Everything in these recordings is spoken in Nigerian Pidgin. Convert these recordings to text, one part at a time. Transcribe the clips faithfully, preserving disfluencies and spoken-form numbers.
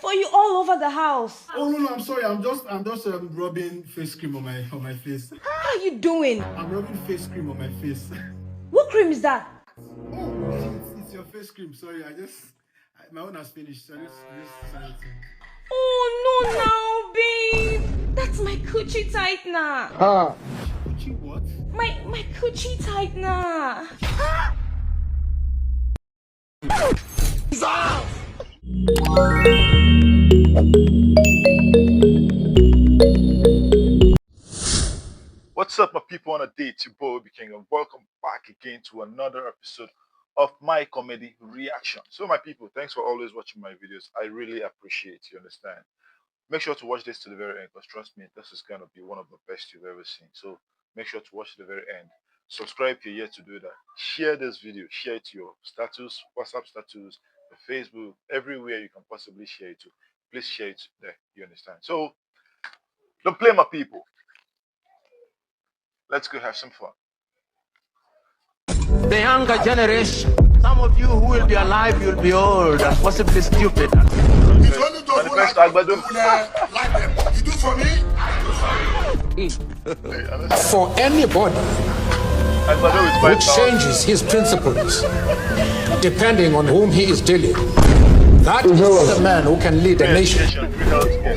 for you all over the house. Oh no, no, I'm sorry. I'm just, I'm just um, rubbing face cream on my on my face. What are you doing? I'm rubbing face cream on my face. What cream is that? Oh, it's, it's your face cream. Sorry, I just I, my own has finished. So I just, just send it to you. Oh no, now, babe. That's my coochie tightener. Ah, Gucci what? My my coochie tightener. What's up, my people? On a day, it's your boy Obi King, and welcome back again to another episode of my comedy reaction. So, my people, thanks for always watching my videos. I really appreciate, you understand. Make sure to watch this to the very end, because trust me, this is gonna be one of the best you've ever seen. So make sure to watch the very end. Subscribe if you're yet to do that. Share this video, share it to your status, WhatsApp status, your Facebook, everywhere you can possibly share it to. Please share it there. You understand? So don't play, my people. Let's go have some fun. The younger generation, some of you who will be alive, you'll be old and possibly stupid. It's only those who like Manifesto Agbado. who like like them. You do for me, I do for you. Hey, honestly, For anybody Agbado with who five thousand. Changes his principles depending on whom he is dealing, that is the man who can lead a nation. Education, free healthcare.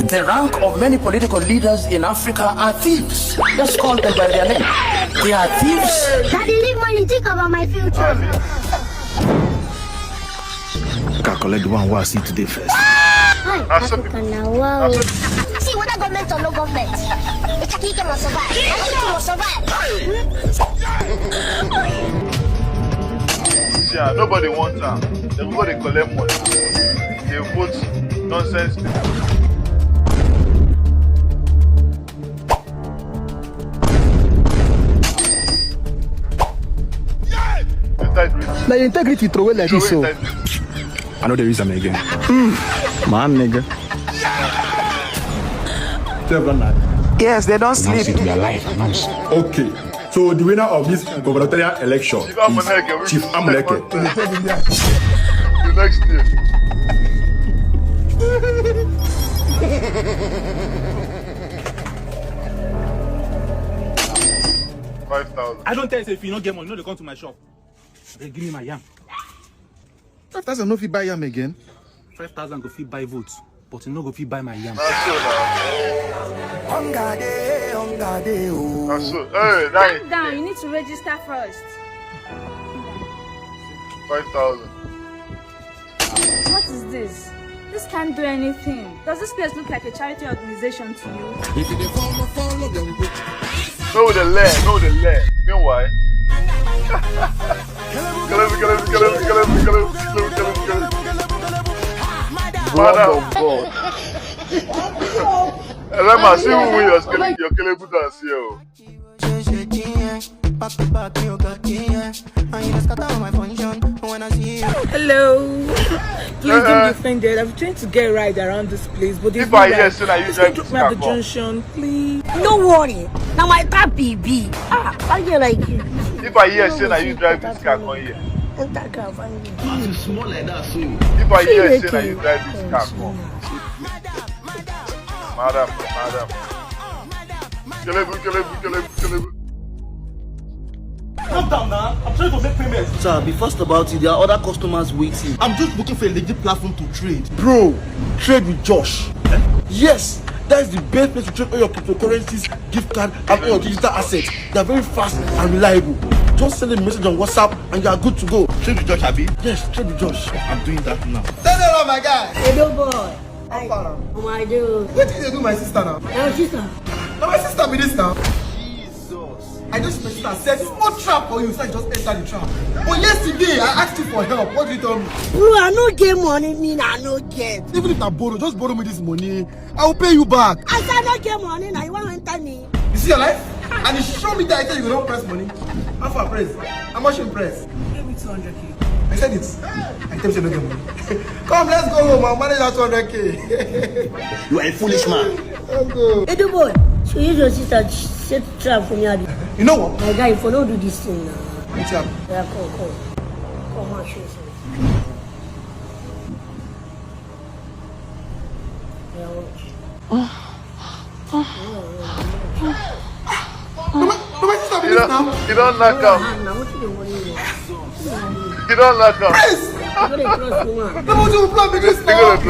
The rank of many political leaders in Africa are thieves. Let's call them by their name. They are thieves. Daddy, leave money, think about my future. Make I collect the one wey I see today first. Hi, Africa now, wow. See, whether government or no government, the Chakike must survive. Everything must survive. Yeah, nobody wants am. Dem go dey collect money. Dey vote nonsense people. Integrity. Na your integrity throw away like this, so. Integrity. I know they use them again. My nigga. Yes, they don't Now sleep. see to their life. Announce. Okay, so the winner of this gubernatorial election Chief Amuneke, is Chief Amuneke. The next year. Five thousand. I don't tell you say if you no get money, no dey come to my shop. They give me my yam. Five thousand no fit buy yam again. Five thousand go fit buy votes, but you no go fit buy my yam. Na so na. Hunger day, hunger day, oh. Na so. Hey, that Calm down. You need to register first. Five thousand. What is this? This can't do anything. Does this place look like a charity organization to you? No, the leg, no, the leg. Meanwhile, Kelebu, Kelebu, Kelebu, Kelebu, Kelebu, Kelebu, Kelebu, Kelebu, Kelebu. Madam, God. Rema, see who win your Kelebu, your Kelebu dance here. Oh. Back to back, you got here. And you just cut out my function when I see you. Hello. Please don't be offended. I'm trying to get a ride around this place, but If I hear say na you drive this car come. Junction, please. No worry. Now my car B B. Ah, I get like you. If I hear say na you drive this car come here. Enter car, find me. It's small like that, so. If I hear say na you drive this car come. Madam, madam. Kelebu, Kelebu, Kelebu, Kelebu. Calm down now. I'm trying to make payments. Sir, be fast about it. There are other customers waiting. I'm just looking for a legit platform to trade. Bro, trade with Josh. Yes, that is the best place to trade all your cryptocurrencies, gift card, and all your digital assets. They are very fast and reliable. Just send a message on WhatsApp and you are good to go. Trade with Josh, abi? Yes, trade with Josh. I'm doing that now. Tell them, my guy. Edo boy. How far now? Oh my God. What did they do, my sister now? Now, sister. Now my sister be this now. I just my sister said small trap for you, so I just enter the trap. But yesterday I asked you for help. What did you tell me? Bro, I no get money, mean I no get. Even if I borrow, just borrow me this money. I will pay you back. I said I no get money, now you want to enter me. You see your life? And you show me that I tell you don't press money. How far press? How much you press? Give me two hundred K. I said it. I tell you don't get money. Come, let's go home. I'll manage that two hundred K. You are a foolish man. Let's go. Edo boy, so you just sister set trap for me, abi? You know what? My guy, if you don't do this thing now. What's up? Yeah, come, come. Come on, show yourself. You don knack am. You don knack am. You no dey trust woman. You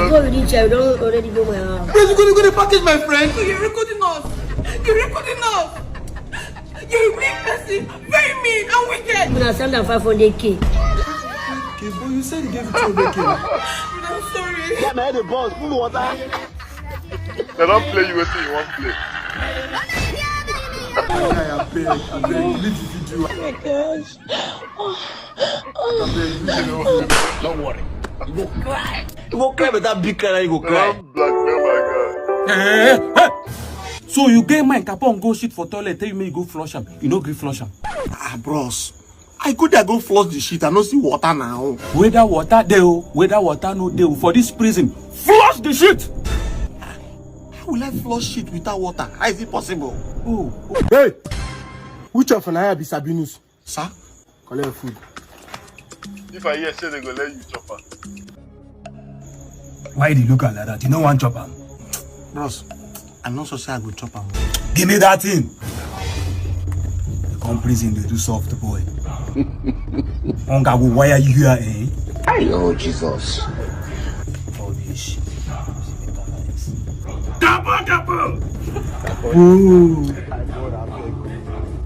go reach here, you don already go my house. You go, you go dey package my friend. You're recording us. You're recording us. You're a mean person. Very mean and wicked. Una send am five hundred k. Okay, but you said you gave it two hundred k. I'm sorry. Yeah, my head dey burst. Put water. Dem don play you wetin you wan play. Guy, abeg, abeg, leave the video. Oh my gosh. Abeg, leave the video. Don't worry. You go cry. You go cry with that big cry, you go cry. Dem don blackmail my guy. Eh, eh. So you get mind, Capon go shit for toilet, tell you make you go flush am. You no gree flush am. Ah, bros. I go there, go flush the shit. I no see water now. Whether water dey o, whether water no dey o, for this prison, flush the shit. How will I flush shit without water? How is it possible? Oh, oh. Hey! Which of una be Sabinus? Sir? Collect food. If I hear say dem go let you chop am. Why you dey look am like that? You no wan chop am? Bros, I no sure say I go chop am. Give me that thing. You come prison dey do soft boy. Hunger go wire you here, eh? Ayo, Jesus. Rubbish. Double, double. Ooh.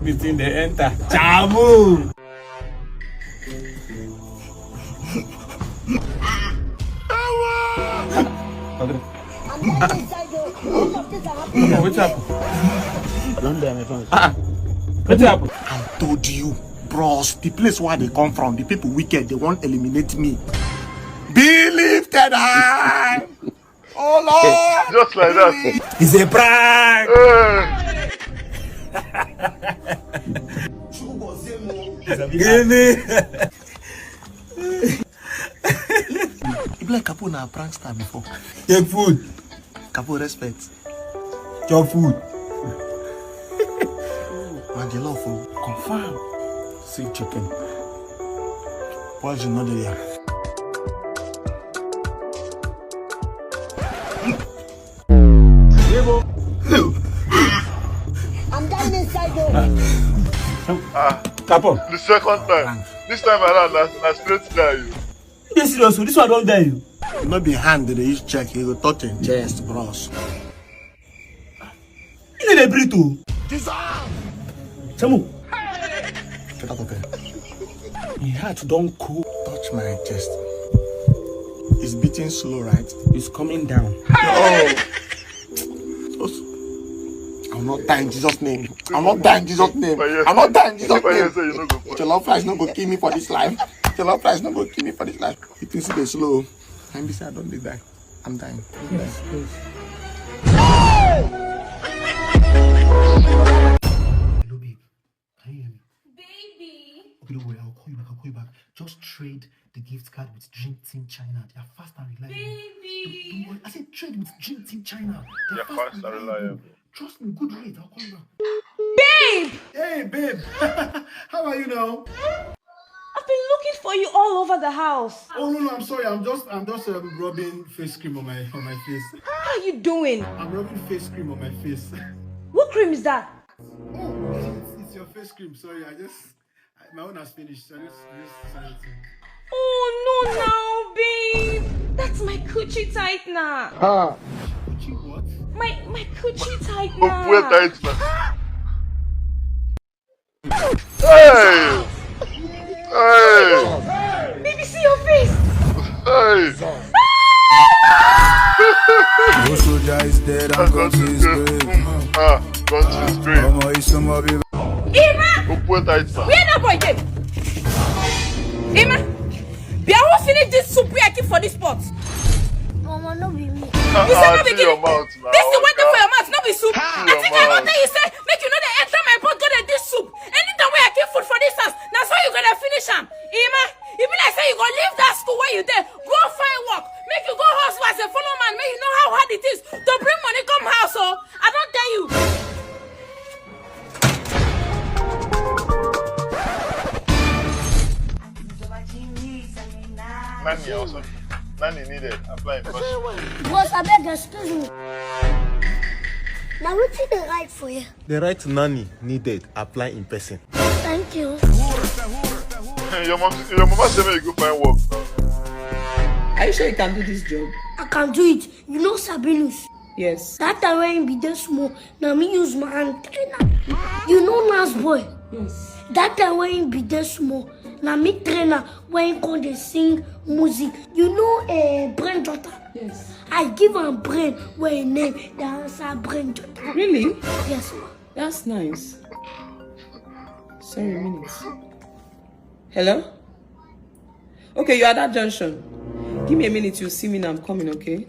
This thing dey enter. Chamu. Wetin happen? I don die, my friend. Ah, wetin happen? I told you, bros, the place where they come from, the people wicked, they wan eliminate me. Be lifted high. Oh Lord! Just like that. It's a prank. Hey. Give me. You be like Kapo na prankster before. Take food. Kapo respect. Chop food. Na the love o. Confirm. See chicken. Poison no dey here. I'm dying inside though. Ah, Kapo. The second time. This time around, na, na straight die you. You dey serious o? This one don die you. No be hand dey use check, you go touch him chest, bros. You no dey breathe o. Disarm! Chamu. Get out of here. Him heart don cool. Touch my chest. It's beating slow, right? It's coming down. Oh. I'm not dying in Jesus' name. I'm not dying in Jesus' name. I'm not dying in Jesus' name. Jollof rice no go kill me for this life. Jollof rice no go kill me for this life. You think say dey slow? I'm beside, I don dey die. I'm dying. Yes, please. Hello, babe. Can you hear me? Baby. Okay, don't worry. I'll call you back. I'll call you back. Just trade the gift card with Dream Team China. They are fast and reliable. Baby. Don't, don't worry. I said trade with Dream Team China. They are fast and reliable. Trust me, good rate. I'll call you back. Babe! Hey, babe. How are you now? I've been looking for you all over the house. Oh, no, no, I'm sorry. I'm just, I'm just, um, rubbing face cream on my, on my face. How are you doing? I'm rubbing face cream on my face. What cream is that? Oh, it's, it's your face cream. Sorry, I just, I, my own has finished. So I just, just send it to you. Oh, no, now, babe. That's my coochie tightener. Ah. Coochie what? My, my coochie tightener. Okwe tightener. Hey! Hey! Baby, see your face. Hey! No soldier is dead and God is great. Ah, God is great. Omo, it's some of you. Ima! Okwe tightener. Where that boy dey? Ima! Bia, who finish this soup wey I keep for this pot? Mama, no be me. You say no be me. This thing wey dey for your mouth, no be soup. I think I don tell you say make you no dey enter my pot go dey dish soup. Anytime wey I keep food for this house, na so you go dey finish am. Ima, e be like say you go leave that school wey you dey, go find work. Make you go hustle as a follow man, make you know how hard it is to bring money come house o. I don tell you. Nanny also. Nanny needed. Applying first. Boss, abeg, excuse me. Now wetin dey write for here? They write nanny needed, apply in person. Thank you. Your mom, your mama say make you go find work. Are you sure you can do this job? I can do it. You know Sabinus? Yes. That time when he be dey small, na me use my hand train am. You know Nas boy? Yes. That time when he be dey small, na me train am when he come dey sing music. You know uh, Brain Jotter? Yes. I give am brain wey him name dey answer Brain Jotter. Really? Yes, ma. That's nice. Sorry, a minute. Hello? Okay, you're at that junction. Give me a minute, you'll see me now. I'm coming, okay?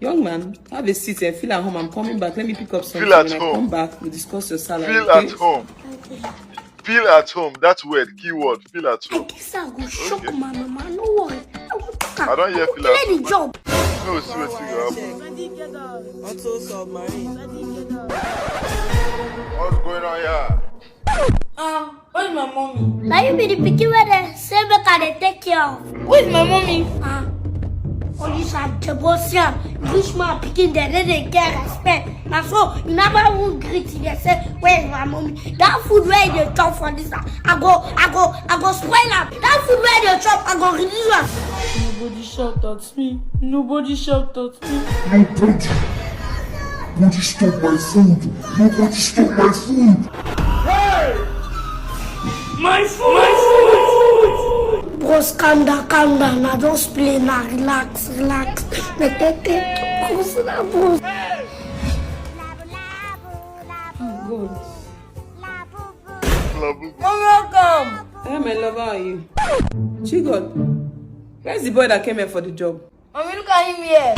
Young man, have a seat and feel at home. I'm coming back. Let me pick up something. Feel at when I home. come back, we'll discuss your salary. Feel Okay? At home. Feel at home. That word, keyword, feel at I home. Guess I go shock Okay. My mama. No worry. I go talk am. I don't hear I go feel at clear the home. Job. No, see wetin go happen. Auto submarine. What's going on here? Ah, where's my mommy? Now you be the pikin where they say make I dey take care of. Where's my mommy? Ah, all this are Jebosian. Rich man pikin dem dey dey get respect. Na so you never even greet. They say where is my mommy? That food where they chop for this, ah, I go, I go, I go spoil am. That food where they chop, I go release am. Nobody shout at me. Nobody shout at me. Nobody. Nobody stop my food. Nobody stop my food. My food! My food! Bros, calm down, calm down. I just play now. Relax, relax. Bros, na bros. Good. Labu. Mom, welcome! Hey, my lover, how are you? Chigot, where's the boy that came here for the job? Mommy, look at him here.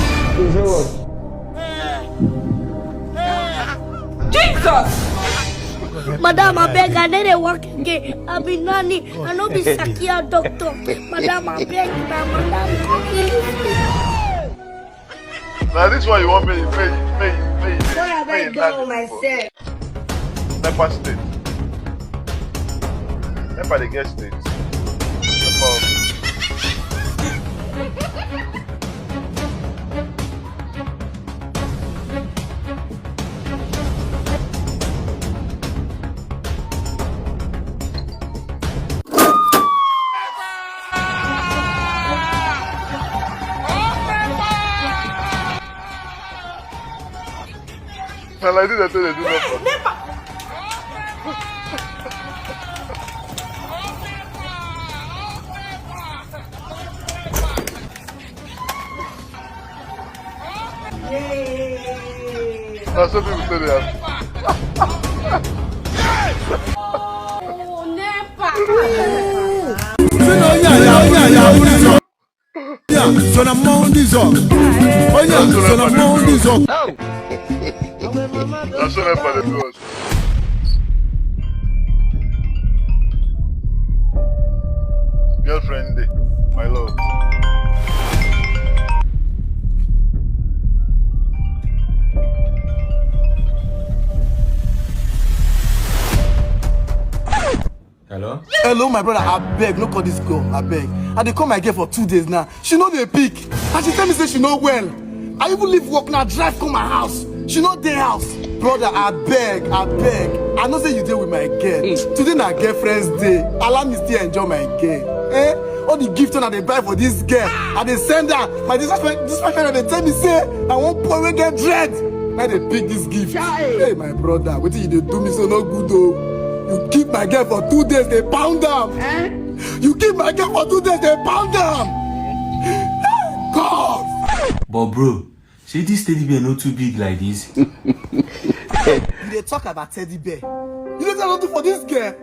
Jesus! Madam, I beg, I no dey work again. I be nanny. I no be sakia doctor. Madam, I beg, na madam, come release me. Now this one you want me, me, me, me, me, Sorry, I me, beg down myself. Nepa State. Nepa dey get state. Nepa. Na like this I tell you, do nepa. Na so people take dey happy. Oh, nepa! Yeah, so na Mondays up. Oh yeah, so na Mondays up. Na so nepa dey do us. Girlfriend dey, my love. Hello? Hello, my brother. I beg, no call this girl. I beg. I dey call my girl for two days now. She no dey pick. And she tell me say she no well. I even leave work now, drive come my house. She no dey house. Brother, I beg, I beg. I know say you dey with my girl. Today na girlfriend's day. Allow me still enjoy my girl. Eh? All the gift I dey buy for this girl, I dey send her. My dispatch, dispatch person dey tell me say I wan poor wey get dread. Na dey pick this gift. Hey, my brother, wetin you dey do me so no good o. You keep my girl for two days, dey pound am. You keep my girl for two days, dey pound am. Hey, God! But bro, shey this teddy bear no too big like this? You dey talk about teddy bear. You know wetin I don do for this girl?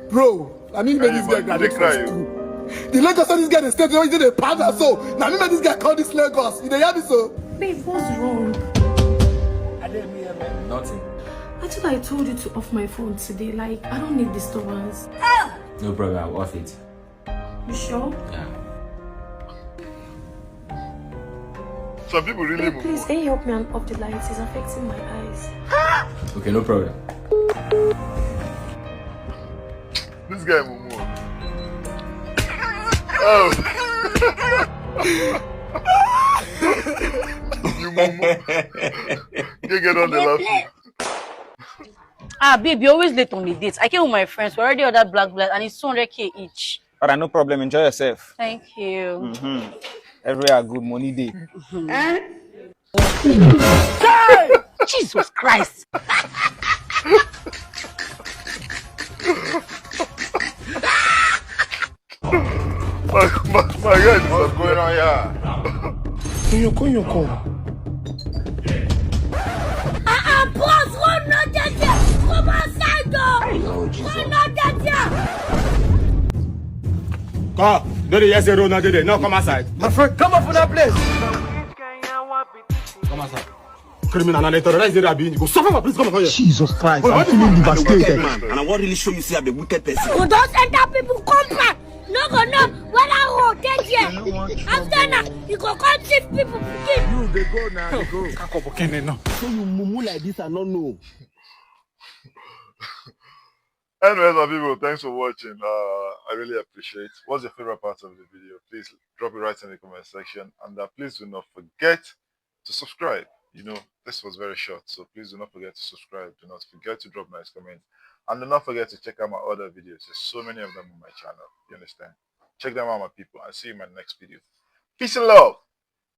Bro, I mean, make this girl graduate from school. The Lagos wey this girl dey stay, the way dey pound her so. Na me make this girl come this Lagos. You dey hear me so? Babe, what's wrong? Nothing. I thought I told you to off my phone today. Like, I don't need disturbance. No problem, I'll off it. You sure? Yeah. Some people really Babe, move. Please, can you help me and off the lights? It's affecting my eyes. Okay, no problem. This guy mumu. Oh. You mumu. They get on the laugh. Ah, babe, you always late on the dates. I came with my friends. We already ordered black black and it's two hundred K each. All right, no problem. Enjoy yourself. Thank you. Mm-hmm. Everywhere I good money day. Jesus Christ. My, my, my guy, What's going on here? Kunyoko, kunyoko. Ah, ah, boss, one not dead here. Come outside, though. One not dead here. Come, no dey hear say road no dey there. No, come outside. My friend, come up from that place. Come outside. Criminal, and they terrorize the rabbi. You go suffer for police. Come on, come here. Jesus Christ, I'm feeling devastated. And I wan really show you say I be wicked person. Go just enter people compound. No go know whether road dey there. After na, you go come thief people pikin. Kakobokene no. So you mumu like this, I no know. Anyways, my people, thanks for watching. Uh, I really appreciate. What's your favorite part of the video? Please drop it right in the comment section, and uh, please do not forget to subscribe. You know, this was very short, so please do not forget to subscribe. Do not forget to drop nice comments, and do not forget to check out my other videos. There's so many of them on my channel. You understand? Check them out, my people, and see you in my next video. Peace and love.